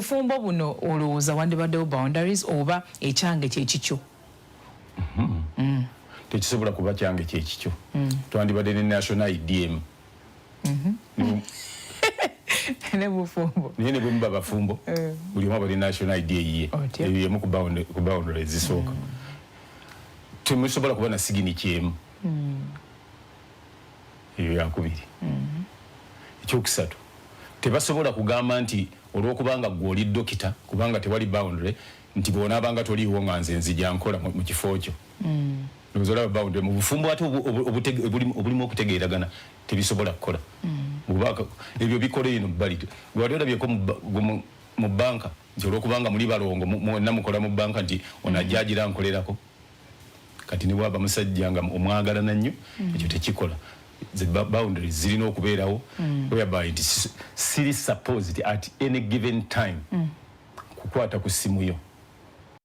Bufumbo buno, olowooza wandibaddewo boundaries oba ekyange kyekikyo? Tekisobola kuba kyange kyekikyo. Twandibadde ne national ID emu. Ne bufumbo. Naye ne bwe muba bafumbo, buli omu aba ne national ID eyiye. Otya? Eyo emu ku boundary ezisooka. Temusobola kuba na signature emu. Eyo yakubiri. Ekyokusatu, tebasobola kugamba nti olwokubanga gwe oli dokita, kubanga tewali boundary, nti bw'onaabanga toliiwo nga nze nzija nkola mu kifo kyo. Ndowooza olaba boundary mu bufumbo ate obulimu okutegeeragana tebisobola kukola. Bw'oba ebyo bikola eno bbali, wali olabyeko mu banka nti olwokubanga muli balongo, mwenna mukola mu banka, nti ono ajja agira nkolerako? Kati ne bwaba musajja nga omwagalana nnyo, ekyo tekikola. The boundaries zirina okubeerawo, whereby nti siri supposed at any given time kukwata ku ssimu yo.